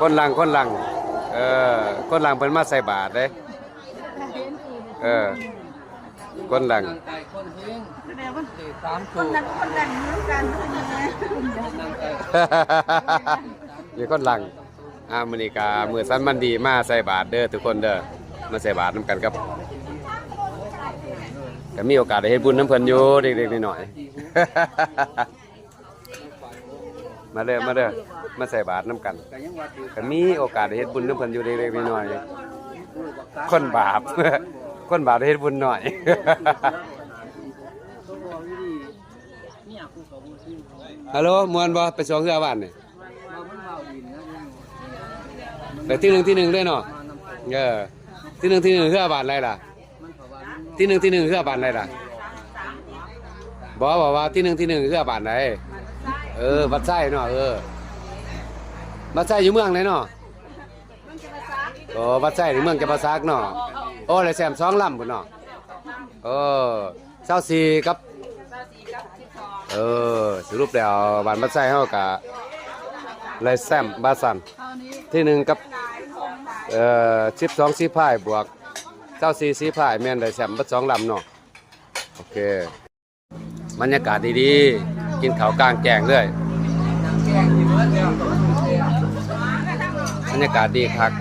ຄົນຫຼັງ ຄົນຫຼັງ ເອີ ຄົນຫຼັງເພິ່ນມາໃສ່ບາດເດ້. ເອີ ຄົນຫຼັງ ຄົນດັງ ຄົນດັງຢູ່ນຳກັນ ມີຄົນຫຼັງ. ອ່າ ມື້ນີ້ກະມື້ສັນວັນດີ ມາໃສ່ບາດເດີທຸກຄົນເດີ ມາໃສ່ບາດນຳກັນກັບ ກະມີໂອກາດໄດ້ເຮັດບຸນນຳເພິ່ນຢູ່ເລັກໆນ້ອຍໆ. ມາເດີ ມາເດີ ມາໃສ່ບາດນຳກັນ ກະມີໂອກາດໄດ້ເຮັດບຸນນຳເພິ່ນຢູ່ເລັກໆນ້ອຍໆ. ຄົນບາບ ຄົນບາບໄດ້ເຮັດບຸນໜ້ອຍ. ຮັລໂຫຼ ມ່ວນບໍ່? ໄປຊ່ວງເຮືອບ້ານນີ້ ໄປທີໜຶ່ງ ທີໜຶ່ງເລີຍເນາະ. ເອີ ທີໜຶ່ງ ທີໜຶ່ງ ເຮືອບ້ານໃດລະ? ທີໜຶ່ງ ທີໜຶ່ງ ເຮືອບ້ານໃດລະ? ບໍ່ ບອກວ່າທີໜຶ່ງ ທີໜຶ່ງ ເຮືອບ້ານໃດ? ເອີ ວັດໄຊເນາະ. ເອີ ວັດໄຊຢູ່ເມືອງໃດເນາະ? ໂອ້ ວັດໄຊນີ້ເມືອງຈຳປາສັກເນາະ. ໂອ້ ໄດ້ແຊ້ມສອງລຳພຸ້ນເນາະ. ເອີ ຊາວສີ່ກັບ ເອີ ສະຫຼຸບແລ້ວບ້ານວັດໄຊເຮົາກະໄດ້ແຊ້ມບາດສັນທີໜຶ່ງກັບ ເອີ ສິບສອງສີພາຍບວກຊາວສີ່ສີພາຍ ແມ່ນໄດ້ແຊ້ມເບິດສອງລຳເນາະ. ໂອເຄ ບັນຍາກາດດີໆ ກິນເຂົ້າກາງແຈ້ງເລີຍ ບັນຍາກາດດີຄັກ.